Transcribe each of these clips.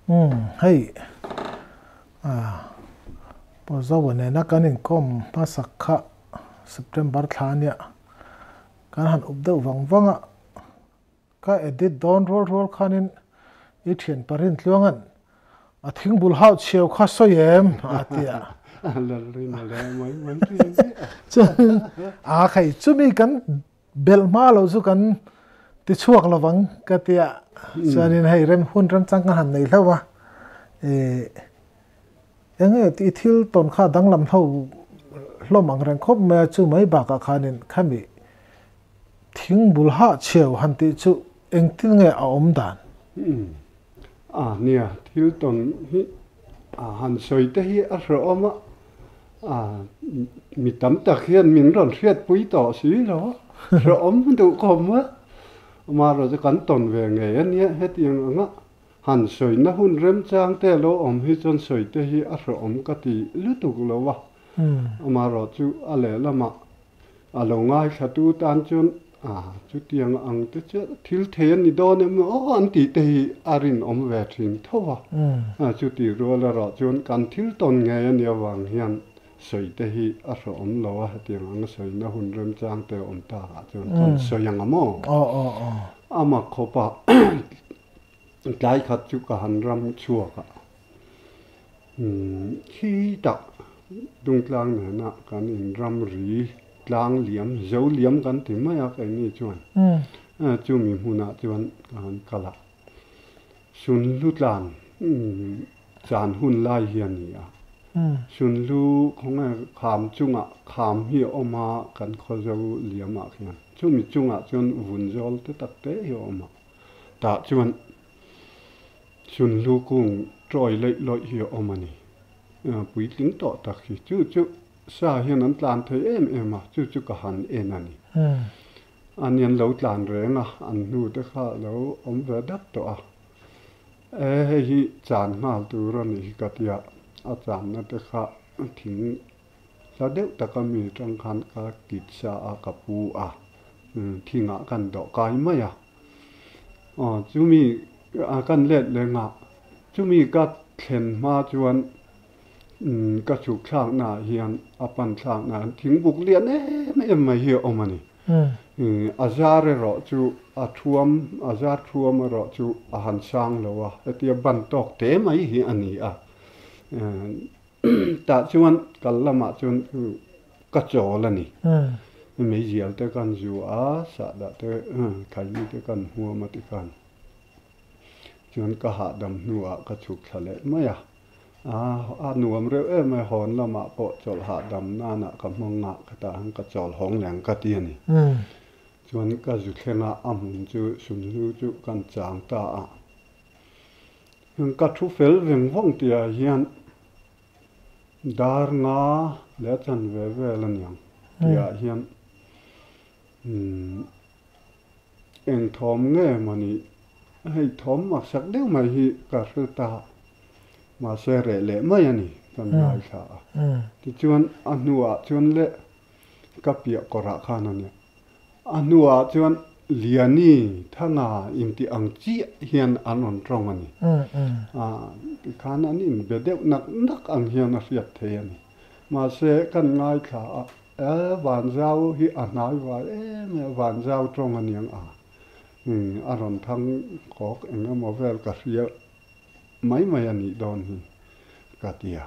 Umm hei ah Pawzoa nena kan inkawm hmasak kha September thla ania kan han up deuh vang vang a, ka edit dawn rual rual khanin i thian parin tluangan a thingbul hauh chhiau kha sawi em a ti a. Chuan a khai chumi kan belh hma lo chu kan ti chhuak lovang ka ti a, chuanin hei rem hun remchang ka han nei hlauh a, ih eng nge tih thil tawn kha danglam ho hlawm ang reng khawp mai a, chu mai bakah khanin khami thingbul hah chheu han tih chu engtin nge a awm dan? A nia, thil tawn hi a han sawi te hi a hrehawm a, a mi tam tak hian min rawn hriatpui tawh si lo a, hrehawm duh khawm a, amaherawhchu chu kan tawn ve ngei a nia, hetiang anga han sawina hun remchang te lo awm hi chuan sawi te hi a hrehawm ka ti lutuk lo a, amaherawhchu a lehlamah A lo ngaithlatu tan chuan a chutiang ang te chu thil thei a ni dawn em aw an tih te hi a rinawm ve thin tho a. Chuti rual erawh chuan kan thil tawn ngei a nih avang hian sawi te hi a hrehawm lo a, hetiang anga sawina hun remchang te a awm takah chuan kan sawi ang a maw? A mak khawp a, tlai khat chu ka han ram chhuak a. Khi tak Dungtlang nena kan in ramri tlang liam, zo liam kan ti mai a keini chuan chumi hmunah chuan ka han kal a, Sunhlu tlan chan hun lai hi a ni a, Sunhlu khawnge kham chungah kham hi a awm a kan khaw zo liamah khian chumi chungah chuan vun zawl te tak te hi a awm a, tah chuan Sunhlu kung tawi leih lawih hi a awm a ni. Puitling tawh tak hi chu chu sa hian an tlan thei em em a, chu chu ka han en a ni. Ani an lo tlan reng a, an hnu te kha a lo awm ve dap tawh a. E hei hi chan nghal tur a nih hi ka tia, a channa te kha thing hla deuh taka mi tang khan ka kit sa a, ka pu a, thingah kan dawh kai mai a. Aw chumi a kan let leng a, chumi ka thlen hma chuan ka chhuk thlakna ah hian a pan thlakna ah thingbuk lian em em mai hi a awm a ni. A zar erawh chu a thuam a zar thuam erawh chu a han sang lo a, hetia ban tawk te mai hi a ni a. Tah chuan kal lamah chuan ka chawl a ni. Meizial te kan zu a, sahdah te thaimi te kan hmuam a tikhan chuan ka hahdam hnuah ka chhuk thla leh mai a. A nuam reuh em mai, hawn lamah pawh chawlh hahdam nanah ka hmang a, ka tah han ka chawl hawng leng ka ti a ni. Chuan ka zu thleng a, a hmun chu sunhlu chu kan chang ta a. Ka thu fel veng vawng tihah hian Dar nga leh a chanve vel a niang tihah hian eng thawm nge maw ni hei thawm maksak deuh mai hi ka hre ta mahse reh leh mai a ni kan ngaithla a tichuan a hnuah chuan leh ka piah kawrah khan a nia. A hnuah chuan Liani Thanga intih ang chiah hian an rawn tawng a ni. Tikhan an inbe deuh nak nak ang hian a hriat thei a ni. Mahse, kan ngaithla a, e, Vanzau hi a hnai vai em em a, Vanzau tawng a niang a, a rawn thang kawk eng emaw vel ka hria mai mai a nih dawn hi ka ti a.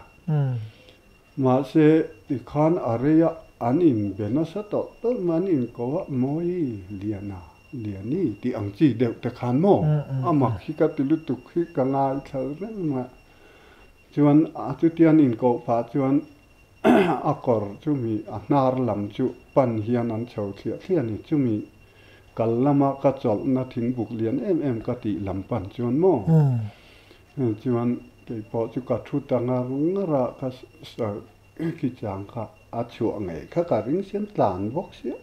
Mahse, tikhan a rei a, an inbe nasa tawlh tawlh mai, an inko a, Mawi, Liana, Liani tih ang chi deuh te khan maw? A mak hi ka ti lutuk hi ka ngaithla reng mai a. Chuan a chutia an inkoh pah chuan a kawr chumi a hnar lam chu pan hian an chho thliah thliah a ni. Chumi kal lama ka chawlhna thingbuk lian em em ka tih lam pan chuan maw? Chuan keipawh chu ka thu ta ngar ngar a, ka khi chang kha a chhuah ngei kha ka ring siam tlan bawk sia.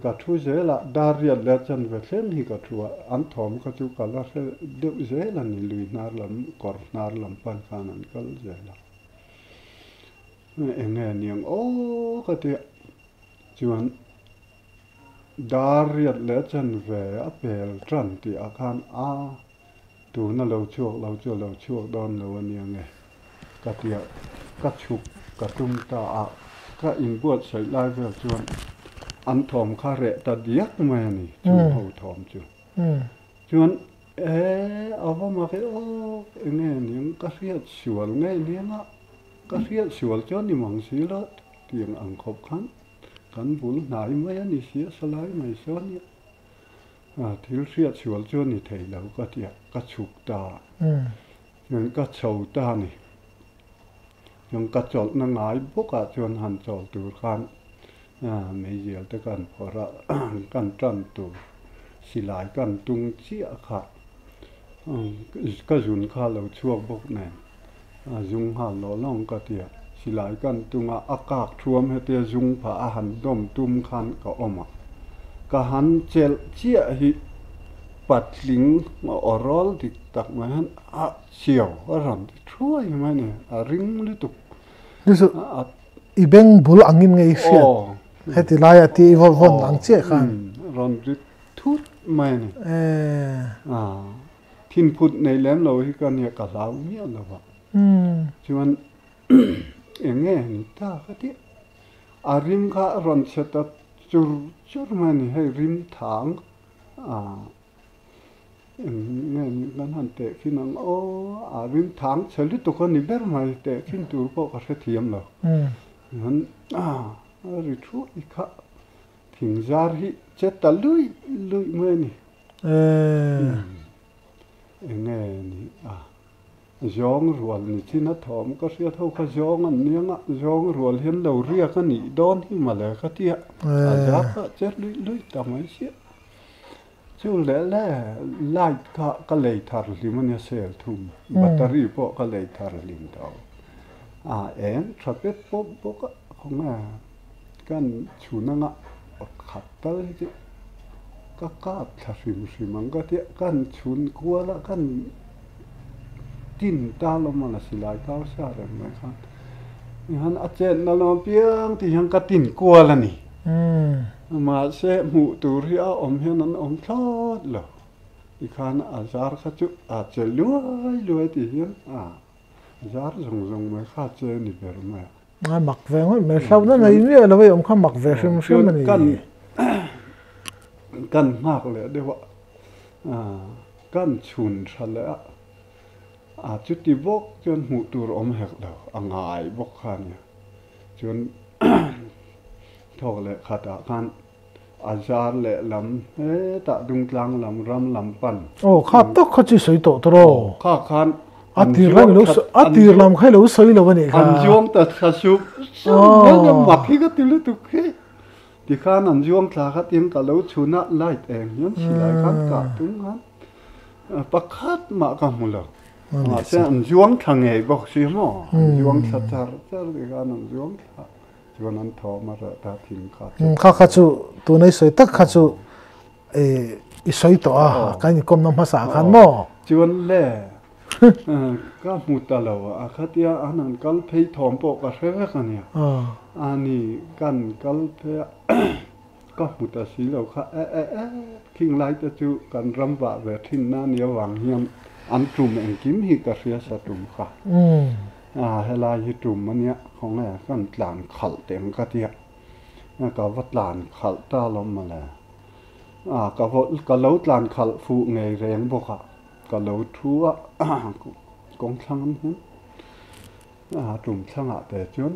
Ka thu zel a, dar riat leh chanve thleng hi ka thu a, an thawm kha chu ka la hre deuh zel a ni, lui hnar lam, kawr hnar lam pan khan an kal zel a. Eng nge niang aw ka ti a, chuan dar riat leh chanve a pel tan tih ah khan a. Tuna lo chhuak lo chu a lo chhuak dawn lo a nia nge ka tia ka chhuk ka tum ta a, ka inbuatsaih lai vel chuan an thawm kha reh ta diak mai a ni, chung ho thawm chu. Chuan e a va mak e aw enge niang ka hriat sual ngei niang a, ka hriat sual chuan ni mang si lo tiang ang khawp khan kan bul hnai mai a ni si a salai mai sawn nia. Thil hriat sual chu a ni thei lo ka ti a, ka chhuk ta a, chuan ka chho ta a ni. Chuan ka chawlhna ngai bawkah chuan han chawl tur khan meizial te kan phawrh a, kan tan tur silai kan tung chiah kha ka zun kha a lo chhuak bawk nen a zung nghal lawh lawng ka ti a, silai kan tung a, a kak thuam hetia zung phah a han dawm tum khan ka awm a, ka han chelh chiah hi patling aw rawl dik tak mai hian a chiau a rawn ti thuai mai a ni, a ring lutuk. Ni chu i beng bul angin nge i hriat heti laia ti i vawn vawn ang chiah khan. Rawn ri thut mai a ni. Thinphut nei lem lo hi ka nia ka hlau miah lo va. Chuan eng nge ni ta ka tih a rim kha a rawn chhe ta chur chur mai a ni hei rim thang a eng nge ni kan han teh khin ang aw a rim thang chhe lutuk a ni ber mai teh khin tur pawh ka hrethiam lo. Chuan a ri thuai kha thing zar hi che ta luih luih mai a ni. Enge ni a, zawng rual ni chin a thawm ka hriat ho kha zawng an niang a, zawng rual hian lo riak a nih dawn hi mawle ka ti a, a zar kha a che luih luih ta mai sia. Chu leh le light kha ka lei thar hlim a nia sel thum, battery pawh ka lei thar hlim tho. A eng tha pep pawp bawk a, khawnge kan chhun anga khat tal hi chu ka kap thla hrim hrim ang ka tia kan chhun kual a kan tin ta lawm a la silai kau sa reng mai khan tihian a chetna lawm piang tih hian ka tin kual a ni mahse hmuh tur hi a awm hian an awm thlawt lo tikhan a zar kha chu a che luai luai tih hian a zar zawng zawng mai kha che a ni ber mai a. A mak ve ngawt mai, hlauhna nei miah lo ei awm kha mak ve hrim hrim a ni. Kan kan nghak leh deuh a, kan chhun tha leh a, a chuti bawk chuan hmuh tur awm hek lo, a ngai bawk kha a nia. Chuan thawk leh khatah khan a zar leh lam hetah Dungtlang lam ram lam pan. Aw kha tak kha chu sawi tawh tawh aw. Kha khan a tir lam ilo a tir lam kha ilo sawi lo a nih kha. An zuang ta thla sup sup mai a mak hi ka ti lutuk hi. Tikhan an zuang thla kha tin ka lo chhun a light eng hian silai khan kah tum khan pakhat mah ka hmu lo. Mahse an zuang thla ngei bawk si maw an zuang thla char char tikhan an zuang thla. Chuan an thawm a reh ta thing kha chu. Kha kha chu tuna i sawi tak kha chu i sawi tawh a, kan inkawmna hmasa ah khan maw? Chuan le, ka hmu ta lo a, khatia an han kal phei thawm pawh ka hre vek a nia. A ni, kan kal phei a, ka hmu ta si lo kha e e e, khing lai te chu kan ram vah ve thin na nia vang hian an tum engkim hi ka hria sa tum kha. A helai hi tum a nia, khawnge kan tlan khalh teh ang ka tia, ka va tlan khalh ta lo mawle, a ka va ka lo tlan khalh fuh ngei reng bawk a, ka lo thu a kawng thlang an hian a tum thlangah te chuan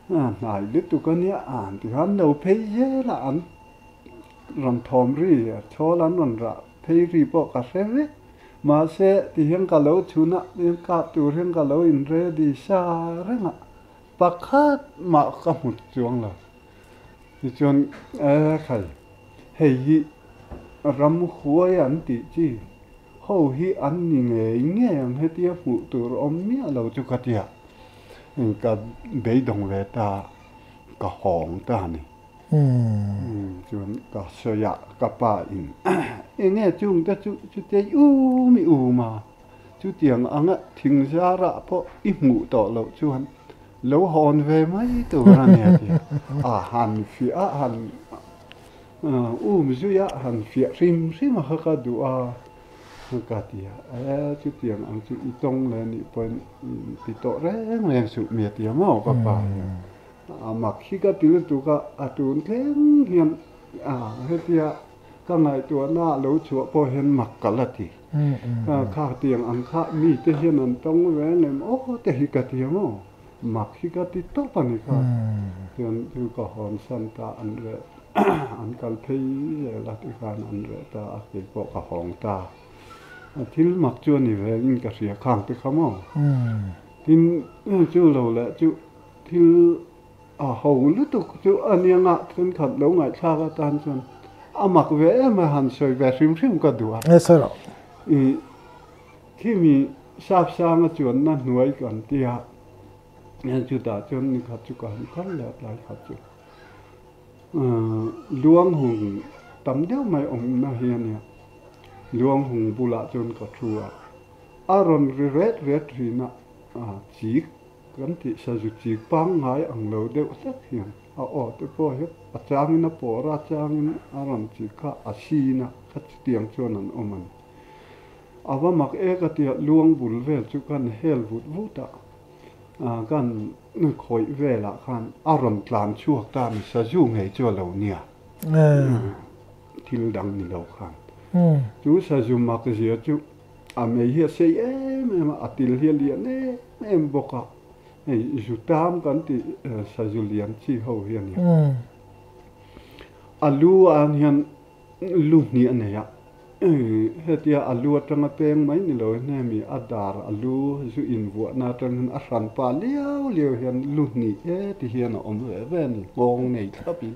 a hnai lutuk a nia a han ti khan lo phei zel a an rawn thawm ri chhawl an rawn rah phei ri pawh ka hre vek. Mahse, tihian ka lo chhun a, tihian kap tur hian ka lo in ready sa reng a, pakhat mah ka hmu chuang lo. Tichuan, e khai, hei hi ramhuai an tih chi, ho hi an ni ngei ngei ang hetia hmuh tur awm miah lo chu ka tia, ka beidawng ve ta, ka hawng ta a ni. Chuan ka sawi a, ka pa in enge chung te chu chutia i um i um a, chutiang anga thing zarah pawh i hmuh tawh loh chuan lo hawn ve mai tur a nia ti a, han fiah a han um zui a han fiah hrim hrim a kha ka duh a. Ka ti a, E, chutiang ang chu i tawng leh nih pawhin i ti tawh reng reng suh mi a ti a maw ka pa hian. A mak hi ka ti lutuk a, a tun thleng hian a hetia ka ngaihtuahna a lo chhuah pawh hian mak ka la ti. Kha tiang ang kha mite hian an tawng reng em aw te hi ka ti a maw, mak hi ka ti tawp a ni kha. Chuan chu ka hawnsan ta an reh. An kal phei zel a tikhan an reh ta a, kei pawh ka hawng ta. A thil mak chu a ni ve in ka hria khang te kha maw? Tin, chu lo leh chu thil a ho lutuk chu a nia ngah thenkhat lo ngaihthlak atan chuan a mak ve em a, han sawi ve hrim hrim ka duh a. E sawi rawh. I khimi sap sanga chuanna hnuai kan tia, chutah chuan nikhat chu ka han kal leh a tlai khat chu. Luang hung tam deuh mai awmna hi a nia. Luang hung bulah chuan ka thu a, a rawn ri ret ret thin a, chik kan tih sazu chik pangngai ang lo deuh hlek hian a aw te pawh hi a changin a pawr a, a changin a rawn chik kha a sin a, kha chutiang chuan an awm a ni. A va mak ek a tia luang bul vel chu kan hel vut vut a. Kan khawih velah khan a rawn tlan chhuak ta ni sazu ngei chu a lo nia, thil dang ni lo khan. Chu sazu mak zia chu a mei hi a sei em em a, a til hi a lian em em bawk a, hei zu tam kan tih sazu lian chi ho hi a nia. A lu ah hian Lu hnih a nei a, hetia a lu atanga peng mai ni lo hian hemi a dar a lu zu invuahna atang hian a hran pa liau liau hian lu hnih e ti hian a awm ve ve a ni, nghawng nei thlap in.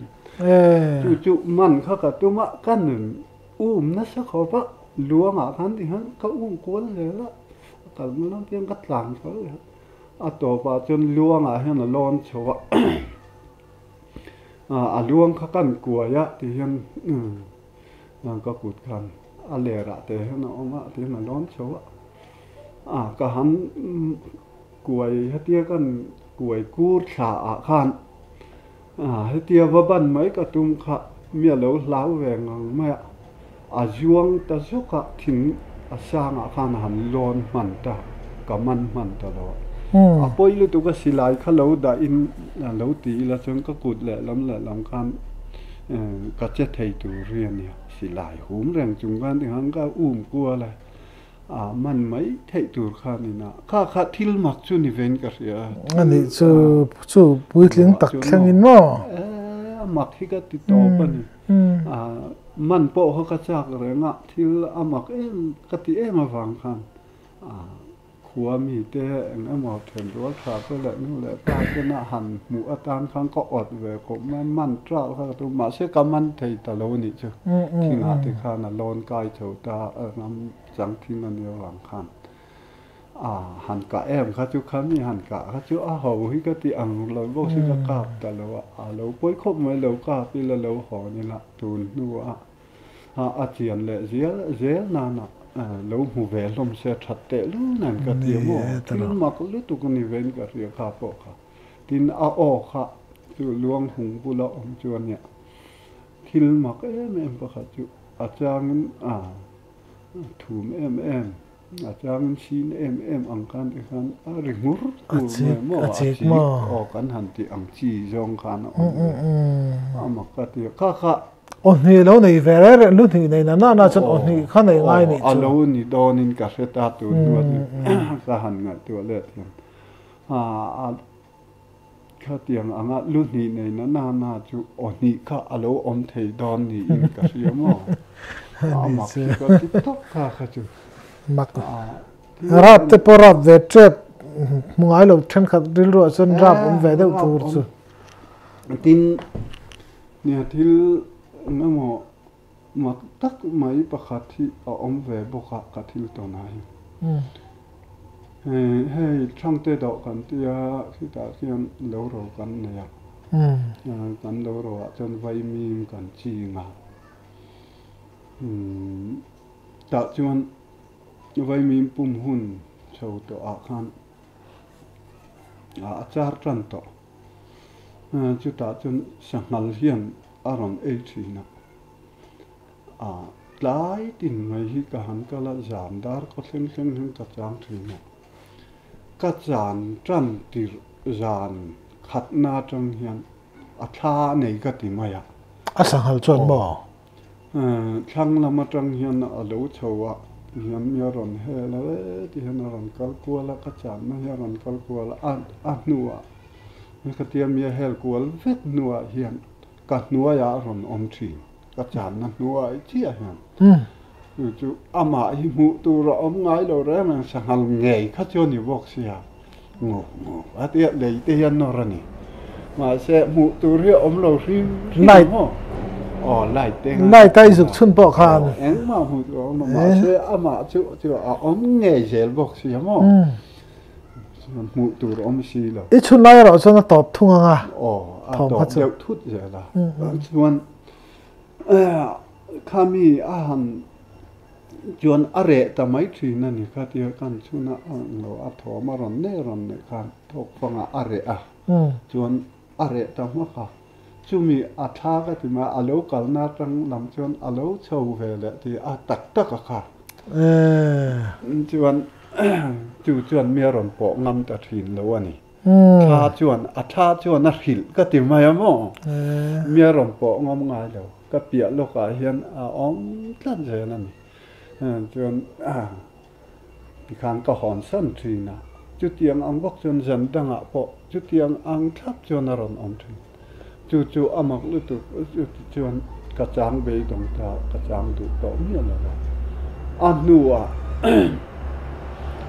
Chu chu man kha ka tum a, ka nun um nasa khawp a, luangah khan ti hian ka um kual zel a, a kalna lam piang ka tlan kual zel a, a tawpah chuan luangah hian a lawn chho a. A luang kha kan kuai a ti hian ka kut khan a ler ah te hian a awm a ti hian a lawn chho a, a ka han kuai hetia kan kuai kur thla ah khan hetia va ban mai ka tum kha mi a lo hlau ve ngang mai a, a zuang ta zawk a thing a sang ah khan a han lawn hman ta ka man hman ta lo a a pawi lutuk a silai kha lo dah in a lo ti ila chuan ka kut lehlam lehlam khan ka che thei tur hi a nia silai hum reng chung khan tikhan ka um kual a a man mai theih tur kha a ni na kha kha thil mak chu ni vein ka hria a nih chu chu puitling tak thleng in maw a mak hi ka ti tawp a ni. Man pawh kha ka chak reng a, thil a mak em ka ti em avang khan khua mite eng emaw thenrual tha te leh nu leh pa tena han hmuh atan khan ka awt ve khawp mai a, man tral kha ka tum mahse ka man thei ta lo anih chu thingah te khan a lawn kai chho ta a ram chang thing a nih avang khan. A han kah em kha chu kha mi han kah kha chu a ho hi ka ti ang lo bawk si ka kap ta lo a, a lo pawi khawp mai lo kap ila lo hawn ila tun hnuah a chian leh zel zel nana lo hmu ve hlawm se that teh lul nen ka ti a maw thil mak lutuk a ni vein ka hria kha pawh kha tin a aw kha chu luang hung bula awm chu a nia thil mak em em pakhat chu a changin a thum em em. A changin sin em em ang khan ti khan a ri nghur nghur mai maw, a chik aw kan han tih ang chi zawng khan a awm ve a mak ka ti a, kha kha. Aw hnih lo nei ve reng reng, lu hnih nei na na na chuan aw hnih kha nei ngai nih chu. A lo ni dawnin ka hre ta tur hnuah chu ka han ngaihtuah let hian a khatiang anga lu hnih nei na na na chu aw hnih kha a lo awm thei dawn niin ka hria maw? A mak hi ka ti tawp kha kha chu. Mak. Rap te pawh rap ve tep hmu ngai lo thenkhat rilruah chuan rap awm ve deuh tur chu. Tin, nia thil eng emaw mak tak mai pakhat hi a awm ve bawk a ka thil tawnah hian. Hei Thangte dawh kan tia khitah khian lo ro kan nei a, kan lo ro ah chuan vaimim kan ching a, tah chuan vaimim pum hun chho tawh ah khan a char tan tawh, chutah chuan sanghal hian a rawn ei thin a. Tlai tin mai hi ka han kal a, zan dar khaw thleng thleng hian ka chang thin a. Ka chan tan tirh zan khatna atang hian a thla a nei ka ti mai a. A sanghal chuan maw? Thlang lam atang hian a lo chho a, hian mi a rawn hel a, e ti hian a rawn kal kual a, ka channa hi a rawn kal kual a, a hnuah khatia mi a hel kual vek hnuah hian Ka hnuaiah a rawn awm thin, ka channa hnuai chiah hian. Chu chu amah hi hmuh tur a awm ngai lo reng reng, sanghal ngei kha chu a ni bawk sia, nguk nguk a tia lei te hian nawr a ni. Mahse hmuh tur hi a awm lo hrim hrim a maw? Aw light te ngai. Light a i zuk chhun pawh khan. Aw engmah hmuh tur a awm lo, mahse amah chu chu a awm ngei zel bawk sia maw? Hmuh tur awm si lo. I chhun lai erawh chuan a tawp thung ang a. Aw, a tawp deuh thut zel a. Chuan khami a han chuan a reh ta mai thin a ni kha tia kan chhun a ang lo a thawm a rawn nei rawn nei khan thawk fangah a reh a. Chuan a reh ta hmak a. Chumi a thla ka ti mai a, a lo kalna atang lam chuan a lo chho ve leh ti a tak tak a kha. Chuan chu chuan mi a rawn pawh ngam ta thin lo a ni. Thla chuan a thla chuan a hrilh ka ti mai a maw? Mi a rawn pawh ngam ngai lo. Ka piah lawkah hian a awm tlat zel a ni. Chuan Tikhan ka hawn san thin a, chutiang ang bawk chuan zan dangah pawh chutiang ang thlap chuan a rawn awm thin. Chu chu a mak lutuk chuti chuan ka chang beidawng ta, ka chang duh tawh miah lo va. A hnuah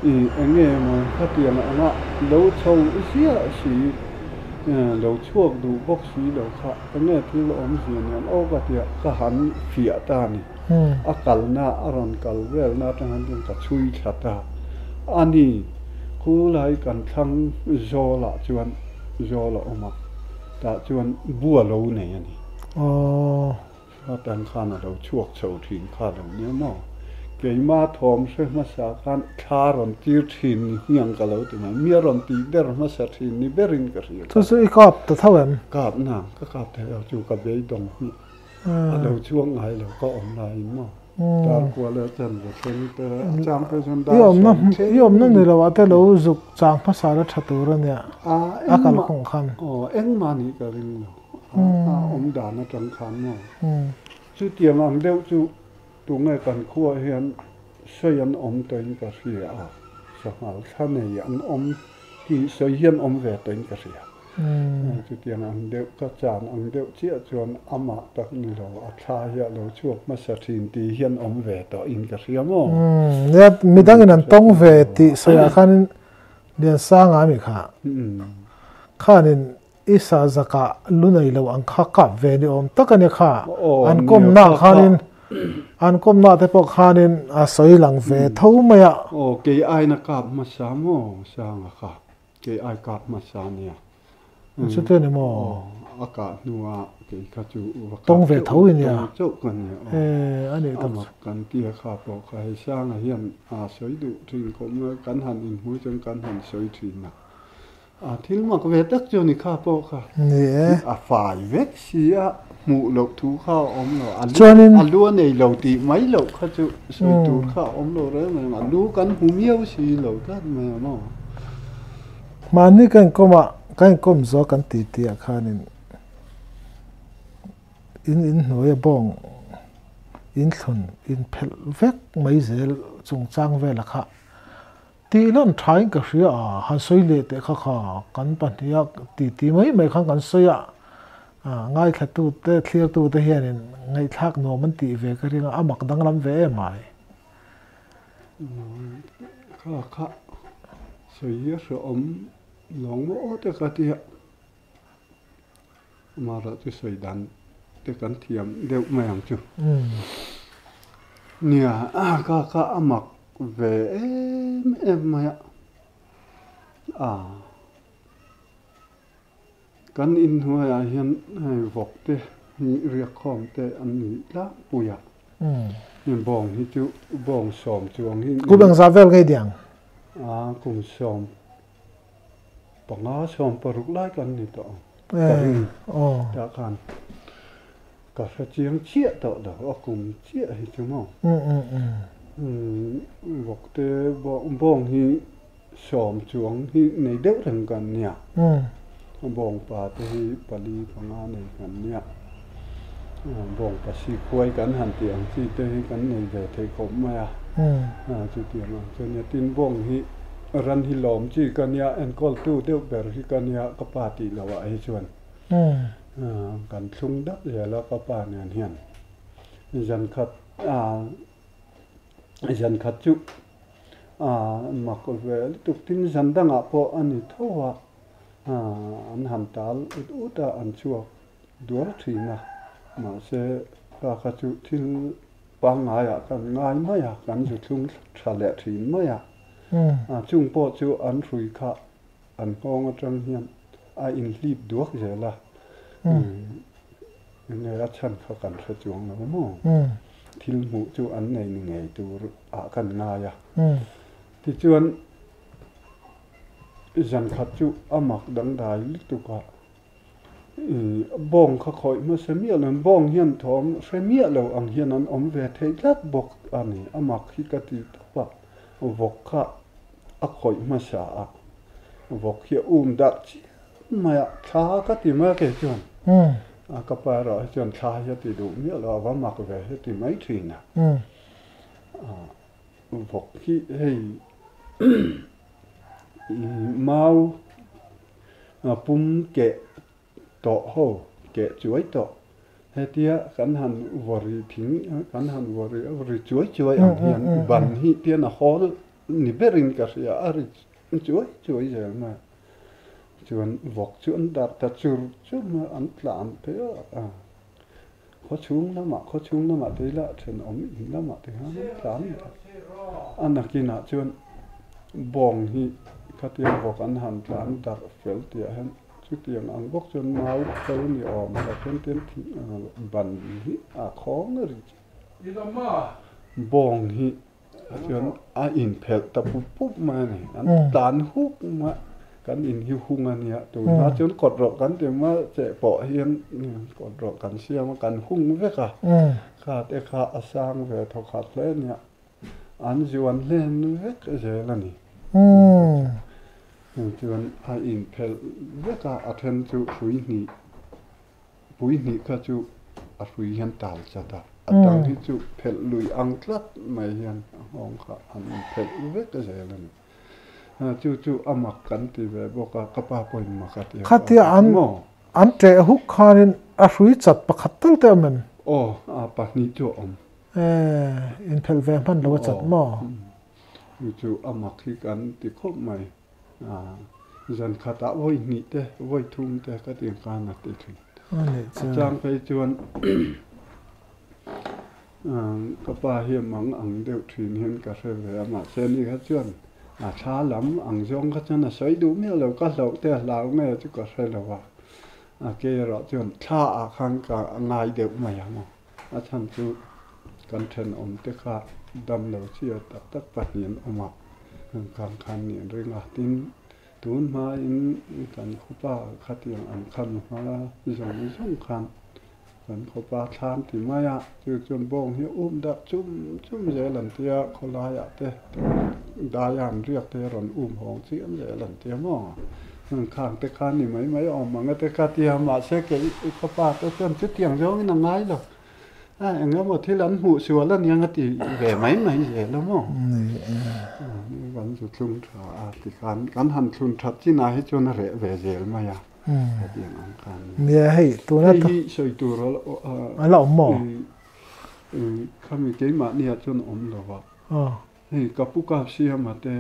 i eng nge maw khatiang anga lo chho ziah si, lo chhuak duh bawk si lo kha eng nge thil awmzia niang aw ka tia ka han fiah ta a ni. A kalna a rawn kal velna atang hian chuan ka chhui thla ta a ni. Khulai kan thlang zawlah chuan zawl a awm a, tah chuan bua lo nei a ni. Atang khan a lo chhuak chho thin kha lo nia maw? Keima thawm hre hmasa khan thla rawn tir thin ni hniang ka lo ti mai. Mi a rawn tih ber hmasa thin ni berin ka hria. Chu chu i kap ta tho em? Kap na, ka kap thei lo chu ka beidawng hmiah. A lo chuang ngai lo ka awm laiin maw dar kual a chan va thleng te a chang te chuan dar sawm thleng. I awmna ni lo ah te lo zuk chang hmasa la tha tur a nia a kal kawng khan. Aw engmah nih ka ring lo a awm dan atang khan maw chutiang ang deuh chu tunge kan khuaah hian sawi an awm tawhin ka hria a sanghal thla nei an awm tih sawi hian awm ve tawhin ka hria. Chutiang ang deuh ka chan ang deuh chiah chuan amah tak ni lo, a thla hi a lo chhuak hmasa thin tih hian awm ve tawh in ka hria maw? Nia, midangin an tawng ve tih sawiah khanin Liansanga ami kha khanin i sa zakah lu nei lo ang kha kap ve ni awm tak a nia kha. An kawmna khanin an kawmna te pawh khanin a sawi lang ve tho mai a. Aw, kei aina kap hmasa maw Sanga kha? Kei ai kap hmasa nia. Chute ni maw? Aw, a kah hnuah kei kha chu va kap Tawng ve tho i nia. Tawng chauh ka nia. Aw, a nih tak chu. A mak kan ti a kha pawh kha hei Sanga hian a sawi duh thin khawp mai, kan han inhmui chuan kan han sawi thin a. A thil mak ve tak chu ni kha pawh kha. Ni e. A fai vek si a, hmuh loh thu kha a awm lo. Chuanin. A lu a nei lo tih mai loh kha chu sawi tur kha a awm lo reng reng. A lu kan hmu miau si lo tlat mai a maw. Mahni ka inkawm a, ka inkawm zawk kan ti tih ah khanin in inhnuai a bawng inthlun inphelh vek mai zel chungchang vela kha Tih lan thain ka hria a, han sawi leh teh kha kha kan pahniha ti ti mai mai khan kan sawi a, ngaithlatute thlirtute hianin ngaihthlak nuam an tih ve ka ring a, a mak danglam ve em ai. Kha kha sawi hi a hrehawm lawng maw aw te ka ti a, amaherawh chu sawi dan te kan thiam deuh mai ang chu. Nia kha kha a mak Ve em em mai a, a kan inhnuaiah hian hei vawk te hi riak khawm te an ni tlangpui a, bawng hi chu bawng sawm chuang hi. Kum engzah vel ngei diang? A kum sawm panga sawm paruk lai kan ni tawh ang ka ring tah khan. Ka hre chiang chiah tawh lo, a kum chiah hi chu maw. Vawkte bawng hi sawm chuang hi nei deuh reng kan nia. Bawngpa te hi pali panga nei kan nia. Bawngpa sikhuai kan han tih ang chi te hi kan nei ve thei khawp mai a. Chutiang ang chu nia. Tin, bawng hi ran hi lawm chi ka nia, enkawltu deuh ber hi ka nia ka pa tih loh ah hi chuan. Kan thlung dap zel a ka pa nen hian zan khat zan khat chu mak ve lutuk tin zan dangah pawh a ni tho a an han tal ut ut a an chhuak duar thin a mahse ka kha chu thil pangngaiah kan ngai mai a kan zu thlung tha leh thin mai a chung pawh chu an hrui kha An nghawng atang hian a inhlip duak zel a, enge a chhan kha kan hre chuang lo maw? Thil hmuh chu an nei ni ngei tur ah kan ngai a. Tichuan zan khat chu a mak dangdai lutuk a, bawng kha khawih hmasa miah lo, bawng hian thawm hre miah lo ang hian an awm ve theih tlat bawk a ni. A mak hi ka ti tawp a, vawk kha a khawih hmasa a, vawk hi a um darh chiam mai a, thla ka ti mai a kei chuan a ka pa erawh hi chuan thla hi a ti duh miah lo a va mak ve hi a ti mai thin a, vawk hi hei mau pum keh tawh ho keh chuai tawh hetia kan han vawri thing kan han vawri ri chuai chuai ang hian ban hi tian a hawl ni berin ka hria a ri chuai chuai zel mai chuan vawk chu an darh ta chur chur mai an tlan phei a khaw chhung lamah khaw chhung lamah te ila thenawm in lamah te hian an tlan a nakinah chuan bawng hi khatia vawk an han tlan darh fel tih ah hian. Chutiang ang bawk chuan mau fel ni awm tak hian tin ban hi a khawng a ri bawng hi chuan a inphelh ta pup pup mai a ni. An tlan huk mai a, kan in hi hung a nia tunah chuan kawt rawh kan ti mai a, cheh pawh hian kawt rawh kan siam a, kan hung vek a, kha te kha a sang ve thawkhat hle a nia. An zuan hlen vek zel a ni. Chuan a inphelh vek a, a then chu hrui hnih, pui hnih kha chu a hrui hian tal chat a, a dang hi chu phelh lui ang tlat mai hian a nghawng kha an inphelh vek zel a ni. Chu chu a mak kan ti ve bawk a, ka pa pawhin mak a ti a. Khatia an an ṭeh huk khanin a hrui chat pakhat tal te awm em? Aw, a pahnih chu a awm. Eh, inphelh ve hman lo a chat maw? Chu chu a mak hi kan ti khawp mai. Zan khatah vawi hnih te, vawi thum te ka ti khan a ti thin. A chang phei chuan ka pa hi a mang ang deuh thin hian ka hre ve a, mahse ni kha chuan a thla lam ang zawng kha chuan a sawi duh miah lo, ka hlauh te a hlau nge chu ka hre lo a, a ke erawh chuan thla ah khan ka ngai deuh mai ang aw. A chhan chu kan thenawm te kha dam lo chhia tak tak pahnih an awm a, khang khan nih an ring a, tin tun hmain kan khawpa khatiang an khan hma zawng zawng khan kan khawpa thlam ti mai a, chu chuan bawng hi um darh chum chum zel an tia, khawlaiah te daia an riak te rawn um hawng chiam zel an tia maw? Khang te kha ni mai mai awm ang a te kha tia mahse kei ka pa te chuan chutiang zawngin a ngai lo. A eng emaw thil an hmuh sual a niang a ti ve mai mai zel a maw? Kan zu thlung tha a ti khan kan han thlun that chinah hi chuan a reh ve zel mai a. Hetiang ang khan. Nia hei tuna hei hi sawi tur a la awm maw? Khami keimahniah chuan awm lo a. Hei ka pu kap siama te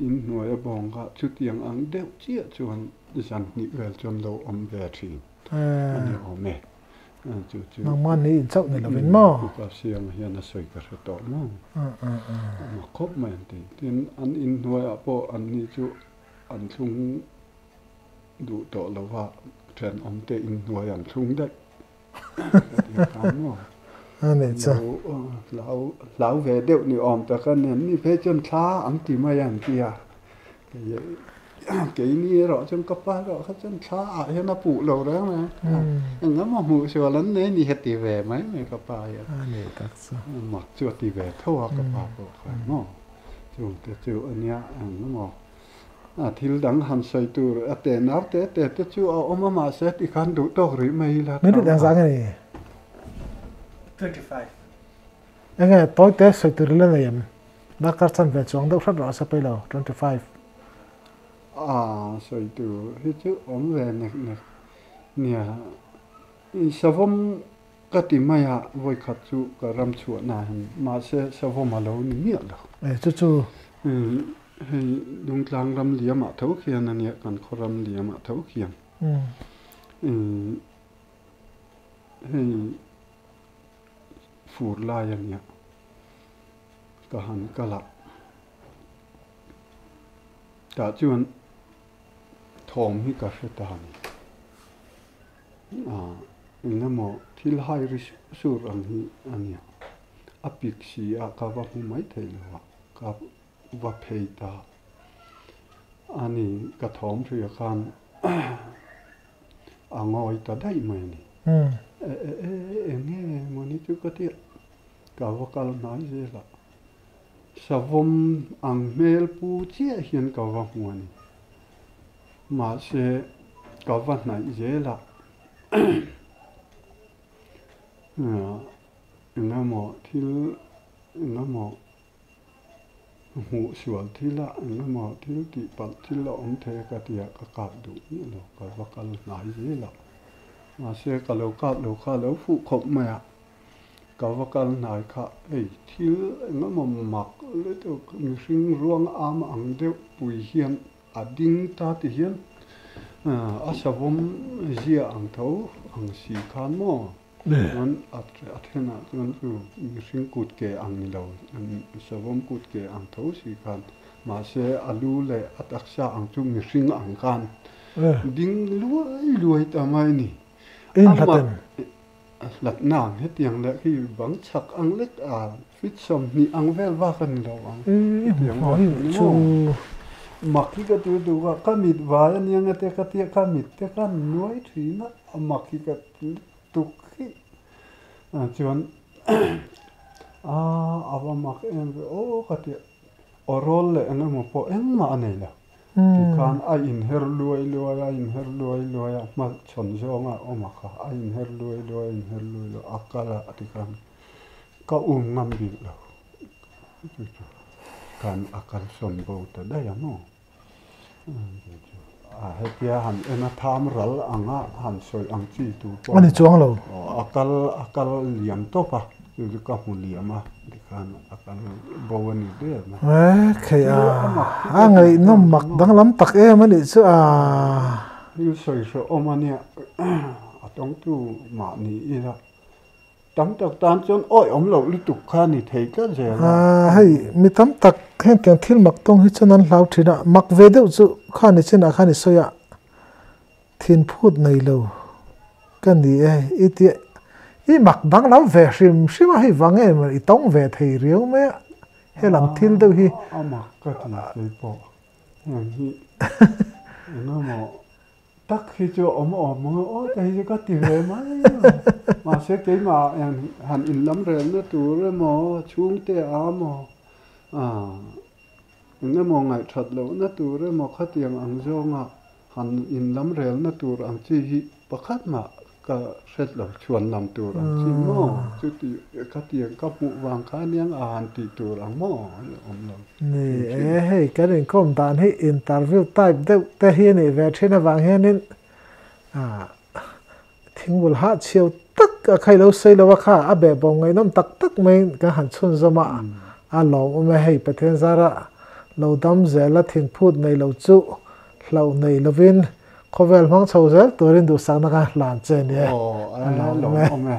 in hnuai a bawng kha chutiang ang deuh chiah chuan zan hnih vel chuan lo awm ve thin a ni awm e. Chu chu Nangmah ni in chauh ni lovin maw? Pu kap siama hian a sawi ka hre tawh maw? A mak khawp mai an ti. Tin, an in hnuaiah pawh an ni chu an thlung duh tawh lo va, thenawm te in hnuai an thlung daih. Hlau ve deuh ni awm tak a ni. An ni phei chuan thla an ti mai a an ti a. Keini erawh chuan ka pa erawh kha chuan thla ah hian a puh lo reng reng a, eng emaw hmuh sual an nei ni heti ve mai mai ka pa hian. A ni tak chu. Mak chu a ti ve tho a ka pa pawh khan maw. Chung te chu a nia eng emaw a thil dang han sawi tur a te nar te te te chu a awm a mahse tikhan duh tawk rih mai ila. Minute engzah nge ni? 25. Enge tawi te sawi tur ila nei em? Darkar chan ve chuang deuh hrat rawh se pailo 25. A sawi tur hi chu awm ve nek nek nia. I savawm ka ti mai a, vawikhat chu ka ram chhuahna hian mahse savawm a lo ni miah lo. E chu chu. Hei Dungtlang ram liamah tho khian a nia, kan khaw ram liamah tho khian. Hei fur lai a nia, ka han kal a. Tah chuan thawm hi ka hre ta a ni. Aaa eng emaw thil hai ri sur sur ang hi a nia. A pik si a ka va hmu mai thei lo a, ka va phei ta a ni. Ka thawm hria khan a ngawi ta daih mai a ni. E e e eng nge mawni chu ka tia ka va kal hnai zel a. Savawm ang hmel pu chiah hian ka va hmu a ni. Mahse, ka va hnaih zel a, eng emaw thil, eng emaw hmuh sual thil a, eng emaw thil tih palh thil a awm thei a ka ti a, ka kap duh miah lo, ka va kal hnai zel a. Mahse, ka lo kap lo kha a lo fuh khawp mai a. Ka va kal hnai kha hei thil eng emaw mak lutuk mihring ruang am ang deuh pui hian a ding ta ti hian a savawm zia ang tho ang si khan maw chuan a thenah chuan chu mihring kut ke ang ni lo savawm kut ke ang tho si khan mahse a lu leh a taksa ang chu mihring ang khan ding luai luai ta mai a ni. A hlatna ang hetiang leh khi bang chhak ang lek a feet 20 ang vel vak a ni lo ang. Hetiang vak a ni maw? Mak hi ka ti duh a, ka mit vai a nia nge te ka tia ka mit te khan nuai thin a, a mak hi ka ti tuk hi. Chuan a a va mak em ve aw ka tia aw rawl leh eng emaw pawh engmah a nei lo. Tikhan a inher luai luai a, a inher luai luai a, hma chhawn zawnga a awm a kha, a inher luai luai a, inher luai luai a, a kal a tikhan ka um ngam bik lo. Chu chu khan a kalsawn bo ta daih a maw? Chu chu a hetia han en a tham ral anga han sawi ang chi tur pawh a ni chuang lo. A kal a kal liam tawp a. Chu chu ka hmu liam a, tikhan a kal bo a ni der mai. E khei a, a ngaihnawm mak danglam tak em a nih chu a. Thil sawi hrehawm a nia, a tawngtu mahni ila tam tak tan chuan awi awm loh lutuk kha ni thei tlat zel a. Hei mi tam tak hengtiang thil mak tawng hi chuan an hlau thin a, mak ve deuh chu kha ni chinah khan i sawi a. Thinphut nei lo ka ni e i ti i mak danglam ve hrim hrim a hei vang em i tawng ve thei riau mai a helam thil deuh hi. A mak ka ti kei pawh heng hi eng emaw tak hi chu awm awm ang aw te hi chu ka ti ve mai mai mahse keimah hian han inlam relna tur emaw chhungte a maw eng emaw ngaihthat lohna tur emaw khatiang ang zawnga Han inlam relna tur ang chi hi pakhat mah ka hret lo, chhuan lam tur ang chi maw? Chuti khatiang ka hmuh vang kha aniang a han tih tur ang maw? Awm lo. Ni e, hei kan inkawm dan hi interview type deuh te hi a nih ve thin avang hianin thingbul hah chhiau tak a kha i lo sawi lo a kha a behbawm ngaihnawm tak tak maiin kan han chhunzawm a, a lawmawm e hei Pathian zara lo dam zel a thinphut nei lo chu Hlauh nei lovin khawvel hmang chho zel turin duhsakna kha hlan che a ni e. Aw, a lawmawm e.